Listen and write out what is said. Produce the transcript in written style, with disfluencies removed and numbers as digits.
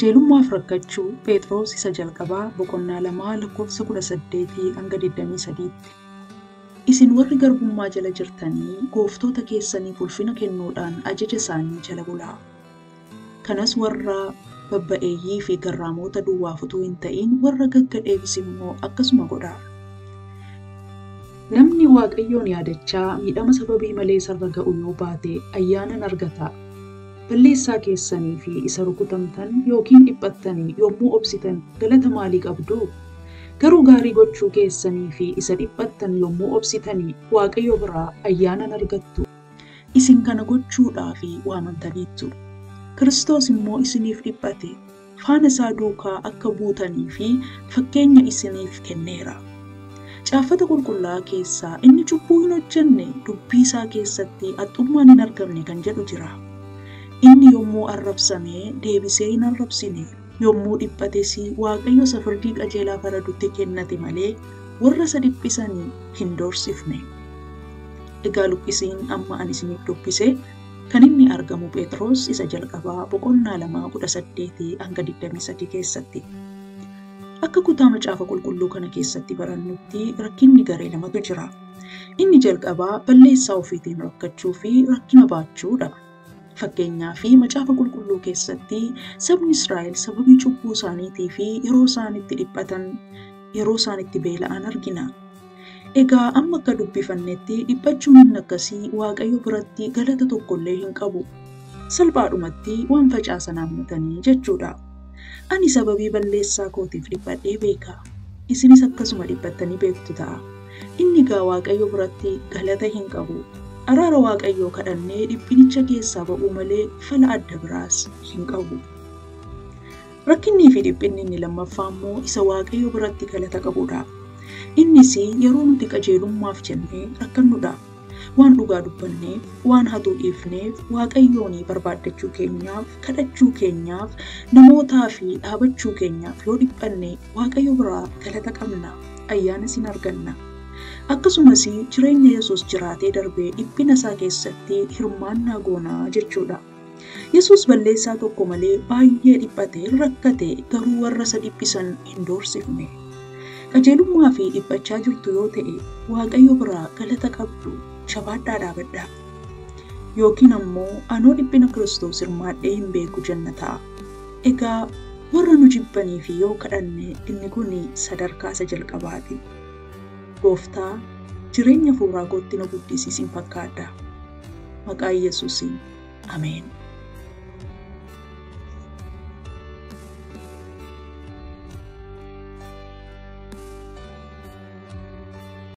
Qajeelummaaf rakkachuu Phexros isa jalqabaa boqonnaa 2 lakkoofsa 18 hanga 23tti. Isin warri garbummaa jala jirtanii gooftoota keessaniif ulfina kennuudhaan ajaja isaanii jala bulaa. Kanas warra babba'eeyyii fi garraamoota duwwaaf utuu hin ta'in warra gaggadheefis immoo akkasuma godhaa. Namni Waaqayyoon yaadachaa miidhama sababii malee isarra ga'u yoo baate ayyaanan argata. Balleessaa keessanii fi isa rukutamtan yookiin dhiphattanii yommuu obsitan galata maalii qabdu? Garuu gaarii gochuu keessanii fi isa dhiphattan yommuu obsitanii Waaqayyo biraa ayyaanan argattu. Isin kana gochuudhaaf waamamtaniittu. Kiristoos immoo isiniif dhiphate, faana isaa duukaa akka buutanii fi fakkeenya isiniif kenneera. Caaffata qulqullaa'aa keessaa inni cubbuu hin hojjenne dubbii isaa keessatti haxxummaan hin argamne kan jedhu jira. Inni yommuu arrabsame deebisee hin arrabsine, yommuu dhiphates Waaqayyo isa firdii qajeelaa faradutti kennate malee warra isa dhiphisanii hin doorsifne. Egaa luqqisiin amma ani isiniif dubbise kan inni argamu Phexros isa jalqabaa boqonnaa 2 18 hanga 23 keessatti. Akka kutaa macaafa qulqulluu kana keessatti barannutti rakkinni garee lamatu jira. Inni jalqabaa balleessaa ofiitiin rakkachuu fi rakkina baachuudha. Fakkeenyaa fi macaafa qulqulluu keessatti sabni Israa'el sababii cubbuu isaaniitii fi yeroo isaan itti dhiphatan, yeroo isaan itti beela'an argina. Egaa amma akka dubbifannetti dhiphachuun inni akkasii Waaqayyo biratti galata tokkollee hin qabu. Salphaadhumatti waan facaasan haammatanii jechuudha. Ani sababii balleessaa kootiif dhiphadhee beeka. Isinis akkasuma dhiphattanii beektu ta'a. Inni egaa Waaqayyo biratti galata hin qabu. Araara Waaqayyoo kadhannee dhiphinicha keessaa ba'uu malee fala adda biraas hin qabu. Rakkinnii fi dhiphinni inni lammaffaa immoo isa Waaqayyo biratti galata qabudha. Innis yeroo nuti qajeelummaaf jennee rakkannudha. Waan dhugaa dubbanneef, waan hatuu dhiifneef, Waaqayyoon barbaaddachuu keenyaaf, kadhachuu keenyaaf, namootaa fi dhaabachuu keenyaaf yoo dhiphanne Waaqayyo biraa galata qabna, ayyaanas hin arganna. Akkasumas jireenya Yesuus jiraatee darbee dhiphina isaa keessatti hirmaannaa goonaa jechuudha. Yesuus balleessaa tokko malee baay'ee dhiphate, rakkate, garuu warra isa dhiphisan hin doorsifne. Qajeelummaa fi dhiphachaa jirtu yoo ta'e Waaqayyo biraa galata qabdu, jabaadhaa dhaabadhaa. Yookiin ammoo anoo dhiphina Kiristoos hirmaadhee hin beeku jenna ta'a. Egaa warra nu jibbanii fi yoo kadhanne inni kun sadarkaa isa jalqabaati. Gooftaa, jireenya fuuraa kootti na guddisiisin fakkaadha. Maqaa Yesuusiin. Ameen.